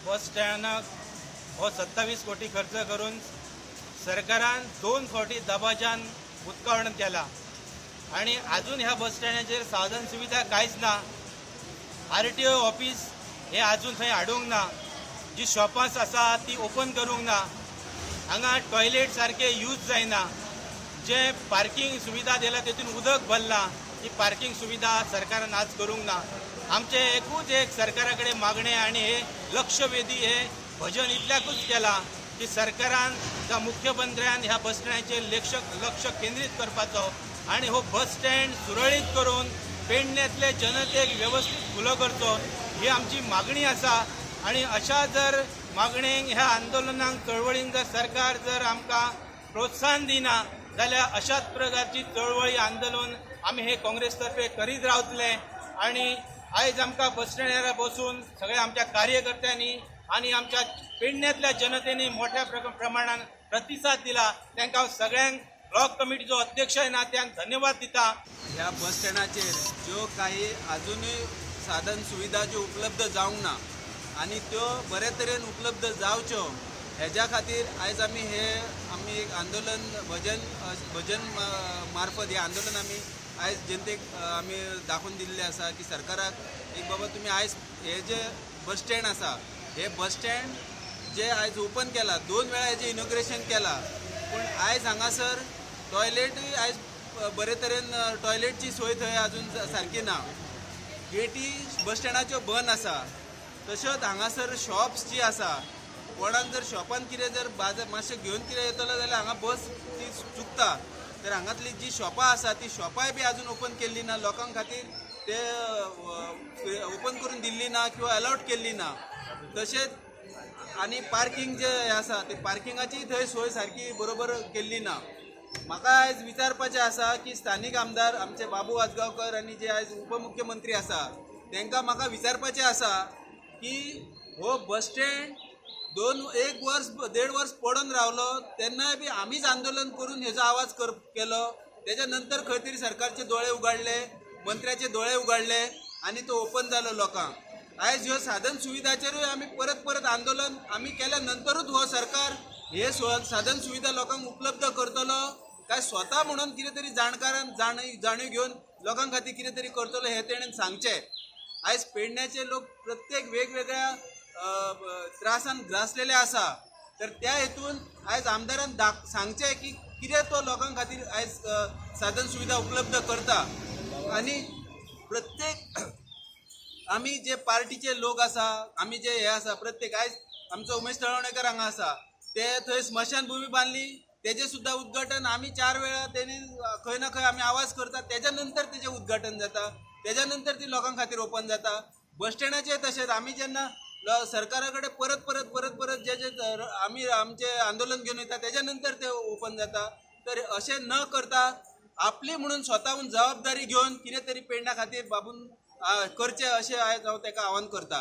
बस स्टँडाक हो 27 कोटी खर्च करून सरकारान 2 फावटी दबाज्यान उदकावण केला आनी अजून ह्या बस स्टँडाचेर साधन सुविधा कांयच ना. आरटीओ ऑफिस हे अजून थंय हाडूंक ना, जी शॉपां आसा ती ओपन करूंक ना, हांगा टॉयलेट सारके यूज जायना, जे पार्किंग सुविधा दिला तेतून उदक भरलां, ती पार्किंग सुविधा सरकारान आज करूंक ना. आमचें एकूच एक सरकारा कडेन मागणें आनी हे लक्षवेधी हे भजन इतल्याकूच केलां की सरकारान जावं मुख्यमंत्र्यान ह्या बस स्टँडाचेर लक्ष केंद्रीत करपाचो आनी हो बस स्टँड सुरळीत करून पेडण्यांतले जनतेक वेवस्थीत खुलो करचो ही आमची मागणी आसा. आनी अशा जर मागणेक ह्या आंदोलनाक चळवळींक जर सरकार जर आमकां प्रोत्साहन दिना जाल्यार अशाच प्रकारची चळवळी आंदोलन आमी हे काँग्रेस तर्फे करीत रावतले. आनी आयज आमकां बस स्टँडार बसून सगळ्या आमच्या कार्यकर्त्यांनी आनी आमच्या पेडण्यांतल्या जनतेनी मोठ्या प्रमाणान प्रतिसाद दिला. तांकां हांव सगळ्यांक ब्लॉक कमिटीचो अध्यक्ष नात्यान धन्यवाद दिता. ह्या बस स्टँडाचेर ज्यो काही अजुनूय साधन सुविधा ज्यो उपलब्ध जावंक ना आनी त्यो बरे तरेन उपलब्ध जावच्यो हेज्या खातीर आयज आमी हे आमी एक आंदोलन भजन भजन मार्फत हे आंदोलन आमी आयज जनतेक आमी दाखोवन दिल्लें आसा की सरकाराक एक बाबा तुमी आयज हे जे बस स्टँड आसा हे बस स्टँड जे आयज ओपन केला, 2 वेळा हेजें इनॉग्रेशन केला, पूण आयज हांगासर टॉयलेटूय आयज बरे तरेन टॉयलेटची सोय थंय अजून सारकी ना, गेटी बस स्टँडाच्यो बंद आसा. तश्योच हांगासर शॉप्स जी आसा, कोणाक जर शॉपान कितें जर बाजार मातशें घेवन कितें येतलो जाल्यार हांगा बस ती चुकता, तर हांगातली जी शॉपां आसा ती शॉपांय बी अजून ओपन केल्ली ना, लोकां खातीर ते ओपन करून दिल्ली ना किंवा अलाउड केल्ली ना. तशेंच आनी पार्किंग जे आसा ते पार्किंगाची थंय सोय सारकी बरोबर केल्ली ना. म्हाका आयज विचारपाचें आसा की स्थानीक आमदार आमचे बाबू आजगांवकर आनी जे आयज उपमुख्यमंत्री आसा तांकां म्हाका विचारपाचें आसा की हो बस स्टँड 1 वर्स 1.5 वर्स पडून रावलो तेन्नाय बी आमीच आंदोलन करून हेजो आवाज केलो, तेज्या नंतर खंय तरी सरकारचे दोळे उगाडले, मंत्र्याचे दोळे उगाडले आनी तो ओपन जालो लोकांक. आयज ह्यो साधन सुविधाचेरूय आमी परत परत आंदोलन आमी केल्या नंतरूच हो सरकार हे साधन सुविधा लोकांक उपलब्ध करतलो काय स्वता म्हणून कितें तरी जाणकारान जाणीव घेवन लोकां खातीर कितें तरी करतलो हें तेणेन सांगचें. आयज पेडण्याचे लोक प्रत्येक वेगवेगळ्या त्रासान ग्रासलेले आसा, तर त्या हेतून आयज आमदारान सांगचें की कितें तो लोकां खातीर आयज साधन सुविधा उपलब्ध करता. आनी प्रत्येक आमी जे पार्टीचे लोक आसा, आमी जे हे आसा प्रत्येक आयज आमचो उमेश तळवणेकर हांगा आसा, ते थंय स्मशानभूमी बांदली तेजें सुद्दां उद्घाटन आमी 4 वेळा तेणी खंय ना खंय आमी आवाज करता, तेज्या नंतर तेजें उद्घाटन जाता, तेज्या नंतर ती लोकां खातीर ओपन जाता. बस स्टँडाचें तशेंच आमी जेन्ना सरकारा कडेन परत परत परत परत जे जे आमी आमचें आंदोलन घेवन वयता तेज्या नंतर तें ओपन जाता. तर अशें न करता आपली म्हणून स्वताहून जबाबदारी घेवन कितें तरी पेडण्या खातीर बाबून करचें अशें आयज हांव ताका आव्हान करता.